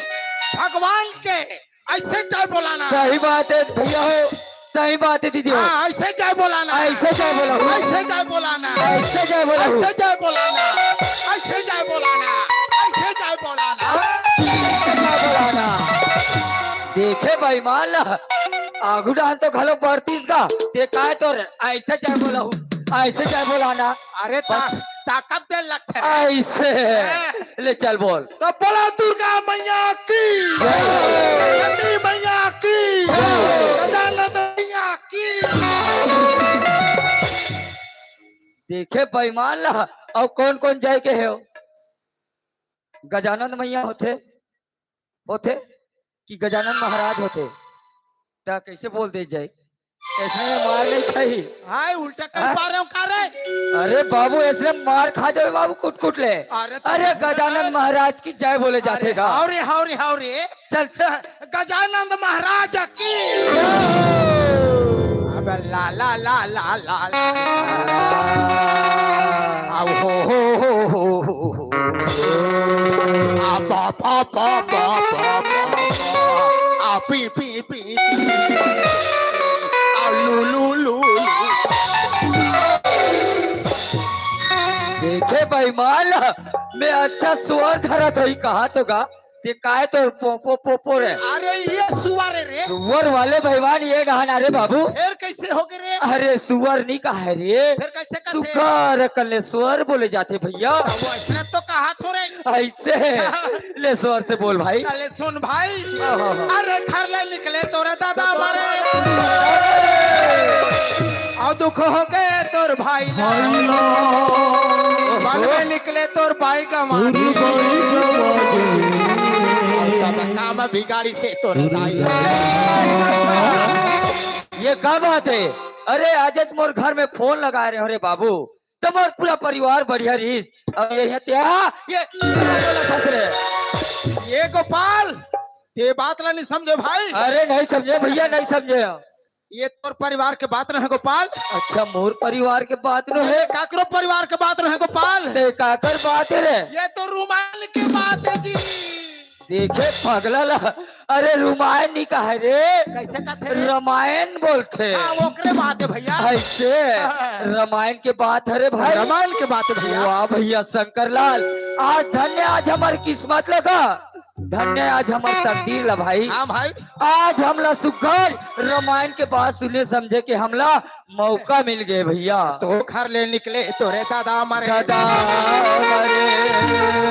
भगवान के ऐसे जय बोलाना। सही बात है भैया हो, सही बात है दीदी हो। हाँ, ऐसे जय बोलाना। ऐसे जय बोला हूँ। ऐसे जय बोलाना। ऐसे जय बोला हूँ। ऐसे जय बोलाना। ऐसे जय बोलाना। ऐसे जय बोलाना। ऐसे जय बोलाना। देखे बेईमान ला, आगू डाहन तो घलो बढ़तीस गा, ते काय तोर ऐसे जय बोला हूँ, ऐसे जय बोलाना। अरे ता-, बस। ताकत दे लगथे। ऐसे। हाँ। ले चल बोल। तो बोला दुर्गा मैया की, जय। चंडी मैया की, जय। गजानंद मैया की। देखे बेईमान ला, अउ कौन कौन जय कहे हो? गजानंद मैया होथे, होथे कि गजानंद महाराज होथे? त कैसे बोल दे जाए? ऐसने में मार नहीं खाही। हाय, उल्टा कर हाँ? पा रहे हो का रे? अरे बाबू, ऐसने मार खा जावे बाबू, कुट कुट ले। अरे तो अरे, गजानंद महाराज की जय बोले जाते अरे, का। हाव रे, हाव रे, हाव रे। चल। गजानंद महाराज की। अबे ला, ला, ला, ला, ला, ला। आ, हो, हो, हो। आ, बा, बा, बा। आ, पी, पी, पी, पी। आ, लू, लू, लू, लू। देखे बेईमान, मैं अच्छा स्वर धरत हई, कहा तो गा, ते काय तोर पोपो पोपो रे? अरे ये सुअर है रे। सुअर वाले बेईमान ये डहान, अरे बाबू। फिर कैसे हो गए रे? अरे सुअर नहीं कहा है रे। फिर कैसे कहते? सुकर कलेश्वर बोले जाते भैया। तो वो ऐसने तो कहा थो रे। ऐसे। ले स्वर से बोल भाई। अरे सुन भाई। हाँ, हाँ, हाँ। अरे घर ले निकले तोरे दादा मरे। और दुख हो गए तोर भाई ना। भाई ना। बन में निकले तोर बाई का माँ। तोर बाई का माँ। सब काम बिगाड़ी से तोर दाई। ये का बात है? अरे आज मोर घर में फोन लगा रहे हो रे बाबू, तो मोर पूरा परिवार बढ़िया रहीस। अब ये, ये, ये, ये, ये गोपाल, ये बात ला नहीं समझे भाई। अरे नहीं समझे भैया, नहीं समझे। ये तोर परिवार के बात न है गोपाल। अच्छा, मोर परिवार के बात न है? ये काकरो परिवार के बात न है गोपाल। ते काकर बात है रे? ये तो रुमाल के बात है जी। देखे पगला ला, अरे रुमायन नहीं कहे रे। कैसे कहते रे? रामायण बोलथे। हाँ, ओकरे बात है भैया। ऐसे हाँ। रामायण के बात है रे भाई। रामायण के बात है भैया। वाह भैया शंकर लाल, आज धन्य आज हमारी किस्मत लगा। धन्य आज हमर तकदीर ला भाई। हाँ भाई। आज हमला सुघर रामायण के बात सुने समझे के हमला मौका मिल गए भैया। तो घर ले निकले तोरे दादा मरे। दादा मरे।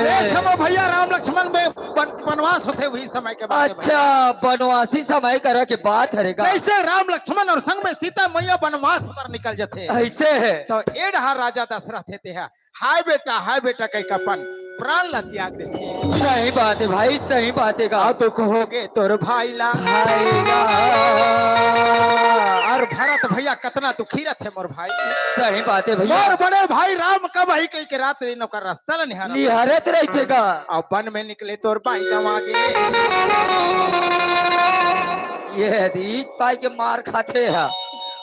ए समय भैया राम लक्ष्मण में बन-, बनवास होते हुई समय के बात है भैया। अच्छा, बनवासी समय करा के बात हरे का? जैसे राम लक्ष्मण और संग में सीता मैया बनवास पर निकल जाते हैं। ऐसे है। तो ए डहार राजा दशरथ थे, ते है। हाय बेटा, हाय बेटा कहिके अपन प्राण ला त्याग देथे। सही बात हे भाई, सही बात हे गा। अउ दुख होगे तोर भाई ला। भाई ला। अउ भरत भइया कतना दुखी रथे मोर भाई। सही बात हे भइया। मोर बड़े भाई राम कब आही कहिके रात दिन ओकर रस्ता ला निहारत निहारत रहिथे गा। अउ बन में निकले तोर बाई गंवा गे। ये दीज पाई के मार खाथे हा।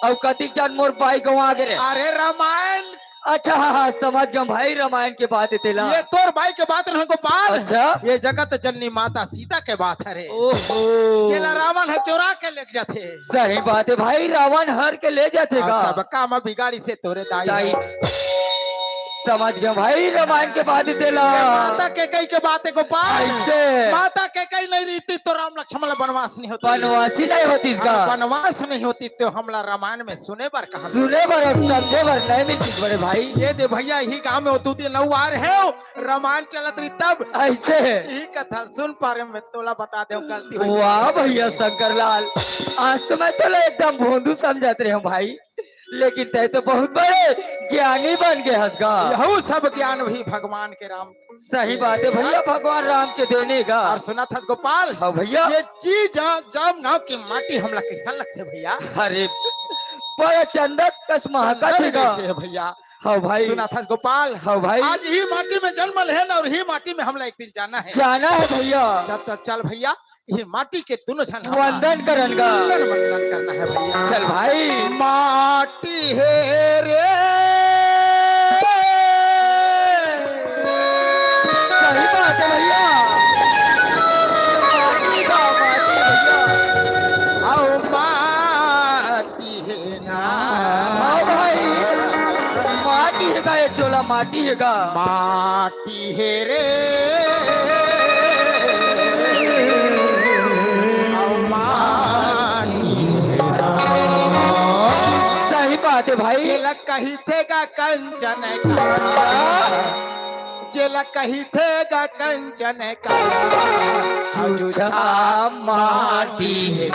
अउ कतिक झन मोर बाई गंवा गे रे। अरे रामायण। अच्छा, हाँ, हाँ, समझ गेंव भाई, रामायण के बात हे तेला। ये तोर बाई के बात नोहे गोपाल। अच्छा। ये जगत जननी माता सीता के बात हरे। ओहो। जेला रावण ह चोरा के लेग जाथे। सही बात हे भाई, रावण हर के ले जाथे अउ गा। सब काम बिगाड़िस तोरे दाई। दाई। समझ गेंव भाई, रामायण के बात हे तेला। ये माता कैकई के बात हे गोपाल। अइसे। माता कैकई नइ रहितिस त राम लक्ष्मण ला बनवास नइ होतिस। बनवासी नइ होतिस गा। अउ बनवास नइ होतिस त हमला रामायण में सुने बर कहाँ सुने बर अउ समझे बर नइ मिलतिस बड़े भाई। ये दे भइया, इही गाँव में ओ दू दिन अउ आए रहेंव, रामायण चलत रहिस तब। अइसे। इही कथा सुन पारेंव मैं, तोला बता देंव, गलती होइस। वाह भइया शंकर लाल, आज तो मैं तोला एकदम भोंदू समझत रहेंव भाई, लेकिन तैं तो बहुत बड़े ज्ञानी बन गे हस गा। यहू सब ज्ञान वही भगवान के राम। सही बात हे भइया, भगवान राम के देने गा। अउ सुनत हस गोपाल। हाँ भइया। ये चीज जम गाँव के माटी हमला कइसन लगथे भइया? अरे, बड़ा चंदन कस महकत हे गा। जैसे हे भइया। हाँ भाई। सुनत हस गोपाल। हाँ भाई। आज इही माटी में जनम लेहन अउ इही माटी में हमला एक दिन जाना हे। जाना हे भइया। तब तो चल भइया, इही माटी के दूनों झन वंदन करन गा। वंदन, वंदन करना हे भइया। चल भाई। माटी हे रे। सही बात हे भइया। माटी हे भइया। अउ माटी हे ना। हाँ भाई, माटी हे गा, ये चोला माटी हे गा। माटी हे रे, अउ माटी हे ना। सही बात हे भाई। जेला कहिथे गा कंचन का। जेला कहिथे गा कंचन का छुछा माटी हे।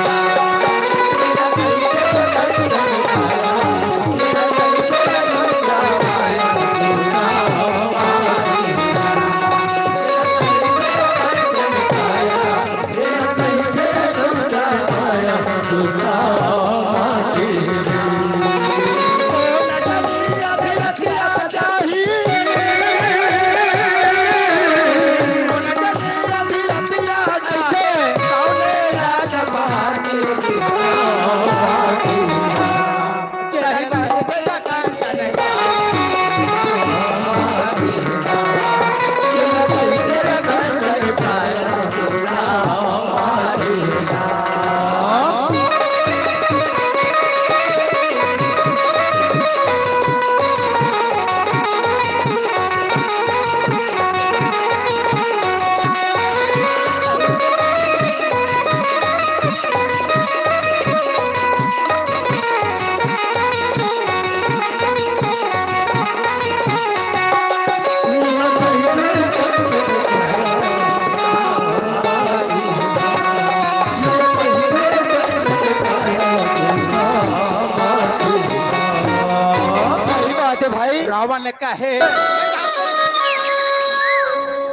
सही बात हे भाई। रावण कहे।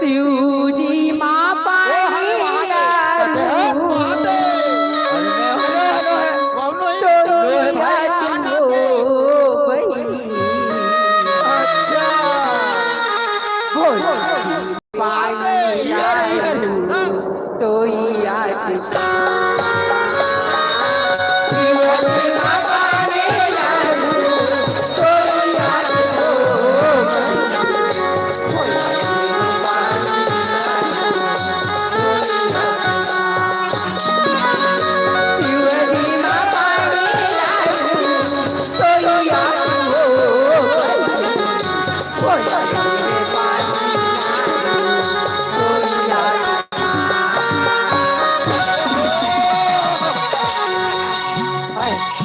शिव जी माँ ओ, हरे महादेव। हरे महादेव। हरे महादेव। कौनो ही तो तो है भाई। अच्छा। बोल। पानी हरे, हरे। तो याद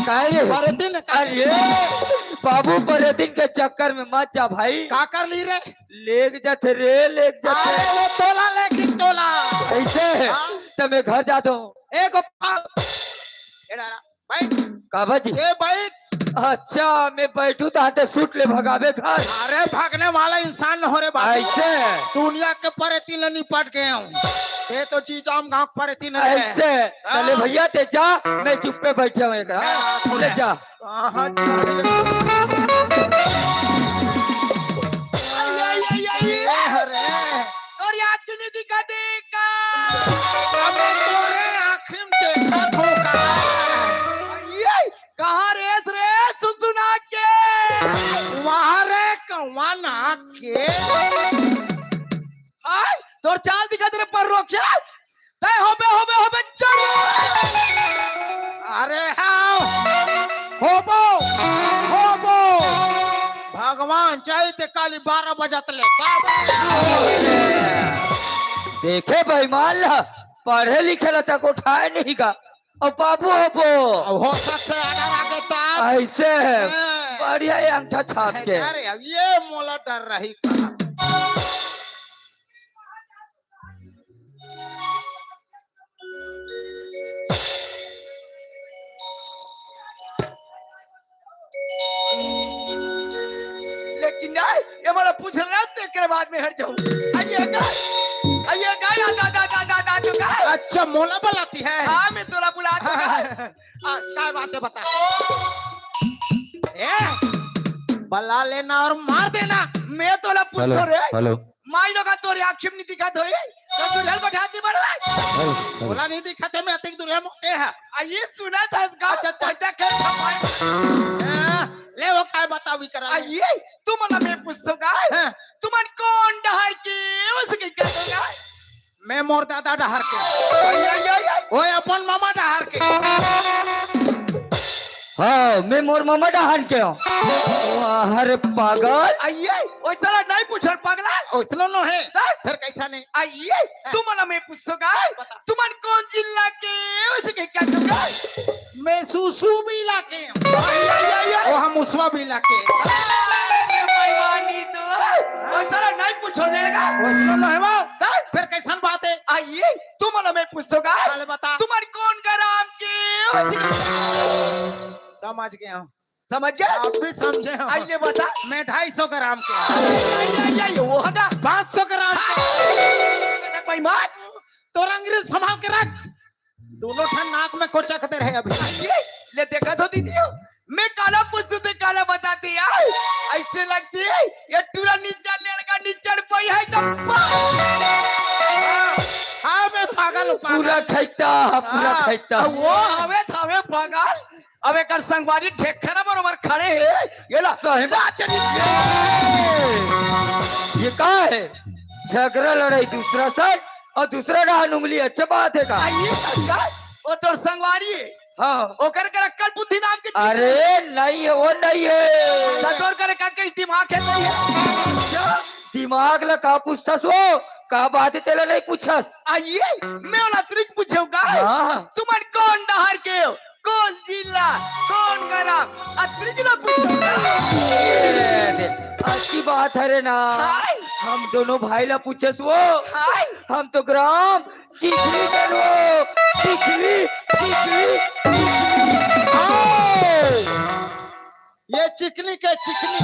काय रे? बरतिन का अरे बाबू, बरतिन के चक्कर में मत जा भाई। का कर ली रे? लेग जाथे रे, लेग जाथे। अरे वो तोला लेकिन तोला। ऐसे? हाँ। त मैं घर जात हूँ। ए गोपाल, ए डारा, बैठ। का बाजी? ए बैठ। अच्छा, मैं बैठू त हाथे सूट ले भगाबे घर। अरे, भागने वाला इंसान न हो रे बाबू। ऐसे? दुनिया के परेती ले निपट गए हूँ। ये तो जीजाम गांव के परेती न रहे। ऐसे? चले हाँ। भैया, ते जा, मैं चुप्पे बैठे हूँ एक, हाँ? हाँ, ले जा। कहाँ जा रहे? आई, आई, आई, आई। ए, अरे। तोर आँख नहीं दिखा दे का? अबे तोरे आँख में देखा थो का? ये कहाँ रेस रे सुसुना के? वहाँ रे कौन आँख के? हाय, तोर चाल दिखा तेरे पर रोक जा। तय होबे, होबे, होबे, जरूर। अरे हाँ, होबो, होबो। भगवान चाही ते काली बारह बजत ले। बाबा। देखे बेईमान ला, पढ़े लिखे ला तक उठाए नहीं गा। अब बाबू होबो। अब हो सकते order आगे तक। ऐसे है। हाँ। बढ़िया ये अंगठा छाप के। अरे अब ये मोला डर रही का। लेकिन नहीं, ये मोला पूछ रहा, तेरे बाद में हट जाऊं। आइए का, आइए का, या दा, दा, दा, दा, दा, जो का। अच्छा, मोला बुलाती है? हाँ, मैं तोला बुलाती हूँ। आज का बात है, बता। ए, बुला लेना और मार देना। मैं तोला पूछतो हेलो, रे। हेलो। माई लोग तोरे आँखी में नहीं दिखत होई, तो तू ढल बैठा दी बड़ रहा। Hello, hello. मोला नहीं दिखत है, मैं अतिक दूर है, मोटे है। आ, ये सुना था इसका? अच्छा, अच्छा। पता क्या था भाई? हाँ, ले वो काय बताओ भी करा ले। आ, ये तू मोला मैं पूछतो का? हाँ। तुमन कौन डहर के उसके कहतो का? मैं मोर दादा डहर के। आई, आई, आई, आई। ओए अपन मामा डहर के। हाँ, मैं मोर मामा डहर के हूँ। वाह रे पागल। आइए, ओइसला नहीं पूछर पगला। ओइसनो नो है। सर। फिर कैसा नहीं? आइए, हाँ। तुमन मैं पूछतो का? बता। तुमन कौन जिला के? उसके कहतो का? मैं सुसु भी इलाके हूँ। आई, आई, आई, आई। वो हम उसवा भी इलाके। अरे, बेईमानी तो। ओइसला नहीं पूछो लेगा। ओइसनो नो है वो। सर। फिर कैसन बात है? आइए, तुमन मैं पूछतो का? चल बता। तुमन कौन ग्राम के? समझ गया हूँ। समझ गया? आप भी समझे हो। आइए बता। मैं ढाई सौ ग्राम के। आइए, आइए, आइए, वो होगा। पाँच सौ ग्राम के। बेईमान। तोर अंग्रेज संभाल के रख। दोनों ठन नाक में कोचक दे रहे अभी। आइए, ले देखा तो दीदी हो। मैं काला पूछतो ते काला बताती यार। ऐसे लगती है ये टूरा निच्चर लड़का निच्चर कोई है तो हाँ, मैं पागल हूँ, पागल। पूरा खैता, पूरा हाँ, खैता। अब वो हवे थावे पागल। अब एकर संगवारी ठेकरा बरोबर खड़े हे। ये ला। सही बात है। ये का है? झगड़ा लड़ाई दूसरा side और दूसरा डहान उंगली, अच्छा बात है का? आ, ये संगवारी, वो तोर संगवारी है। हाँ। ओकर कर अक्कल बुद्धि नाम के चीज अरे, नहीं है, वो नहीं है। सतोर करे का करी दिमाग है, नहीं है। दिमाग ला का पूछथस वो? का बात है तेला नहीं पूछस? आइए, मैं ओला अतरिक पूछूं का? हाँ। तुमन कौन डहर के हो? कौन जिला? कौन ग्राम? अतरिक ला पूछूं का? ए, दे, अच्छी बात है रे ना। हाय। हम दोनों भाई ला पूछस वो। हाय। हम तो ग्राम चिखली के रो, चिखली, चिखली, चिखली। आओ। ये चिखली के चिखली।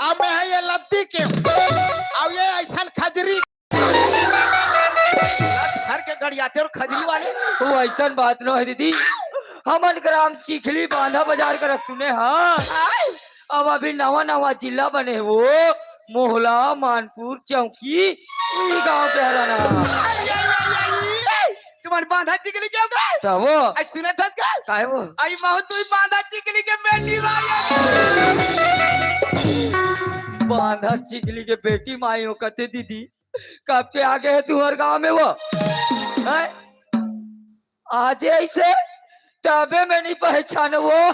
अब मैं है ये लद्दी के। अब ये ऐसन खजरी। घर के गड़ियाते और खजरी वाले। वो ऐसन बात नो है दीदी। हमन ग्राम चिखली बांधा बाजार कर सुने हाँ। अब अभी नवा नवा जिला बने वो, मोहला, मानपुर, चौकी, ई गांव के हरा ना। तुम्हारे बांधा चिखली क्या होगा? तब वो। आई सुने था क्या? काहे वो? आई महू तू ही बांधा चिखली के बेटी मारी। बांधा चिखली के बेटी माई हो कते दीदी, कब के आगे है तुम्हारे गांव में वो? हैं? आज ऐसे तबे मैं नहीं पहचानो वो,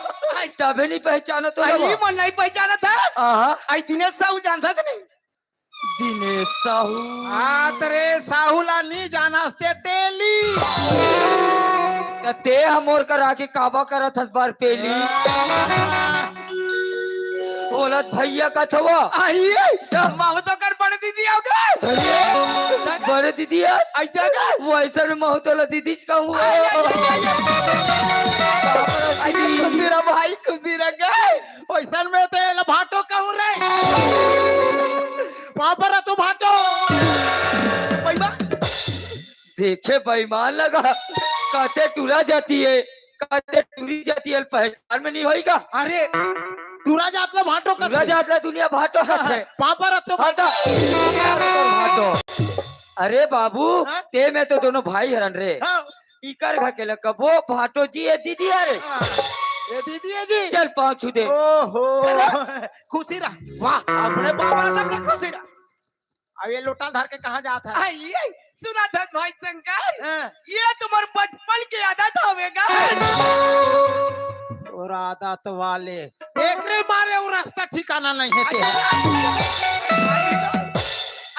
तबे नहीं पहचानो तो आई वो। मन नहीं पहचाना था। आहा। आई दिनेश साहू जानता था नहीं? दिनेश साहू। हाँ, तरे साहू ला नहीं जाना ते तेली। त ते हमोर करा के काबा करत हस बार पेली। बोलत भैया कथवा। आई, त महू तो कर बड़े दीदी आओगे। अरे, बड़े दीदी है? ऐसा का? वो ऐसा में महू तोला दीदी च कहूँ। आई, आई, आई, आई, आई। बाप रे, आई, दीदी। खुशी रह भाई, खुशी रह, वैसन में तो एला भाटो कहूं रे। पापा रे तू भाटो। भाई बा। देखे बेईमान लगा, कहते टूरा जाति हे, कहते टूरी जाति हे, पहचान में नहीं होइगा। अरे, टूरा जात ला भाटो कहत टूरा हे। जात ला दुनिया भाटो कहत हे। पापा रे तू भाटो। भाटो। अरे बाबू, हाँ? ते में तो दोनों भाई हरन रे। हाँ। इकर घर के लग कबो भाटो जी, ए दीदी, अरे। हाँ। ए दीदी, ए जी। चल पाँव छू दे। ओहो। चलो। खुशी रह। वाह, अपने बाबा ला तब खुशी रह। अब ये लोटा धर के कहाँ जात हे? आइए, सुना था भाई शंकर, हाँ। ये तुम्हारे बचपन की आदत होवेगा। और आदत वाले, एकरे मारे वो रास्ता ठिकाना नहीं हे ते।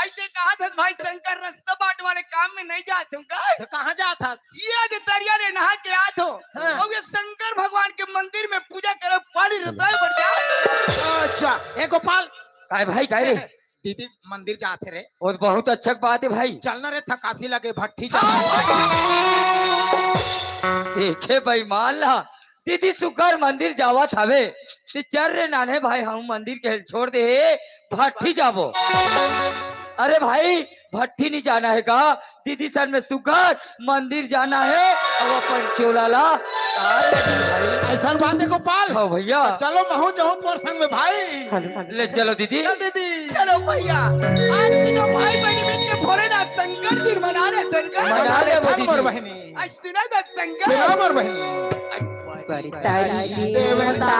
ऐसे कहा था भाई शंकर, रास्ता बाट वाले काम में नहीं जात हूँ का? तो कहाँ जात हे? ये जो दरिया रे नहा के आत हो, हाँ। और ये शंकर भगवान के मंदिर में पूजा करो, पानी रुताए बढ़ जा। अच्छा, ए गोपाल। काय भाई, काय रे? दीदी मंदिर जात हे रे। और बहुत अच्छा बात हे भाई। चल ना रे, थकासी लगे, भट्ठी जा। देखे बेईमान ला, दीदी सुग्घर मंदिर जावत हवे, ते चल रे नान्हे भाई, हम मंदिर के छोड़ दे, भट्ठी जाबो। अरे भाई, भट्ठी नहीं जाना हे का? दीदी सन में सुग्घर मंदिर जाना हे, अब अपन चोला ला। अरे भाई। ऐसा बात हे गोपाल। हाँ भैया। चलो महू जाऊं तुम्हारे संग में भाई। ले चलो दीदी। चल दीदी। चलो भैया, आज तीनों भाई बहन मिलके भोलेनाथ शंकर जी मना रहे थे। मना ले वो दीदी। मोर बहनी। आज सुना था शंकर। सुना मोर बहनी। देवता।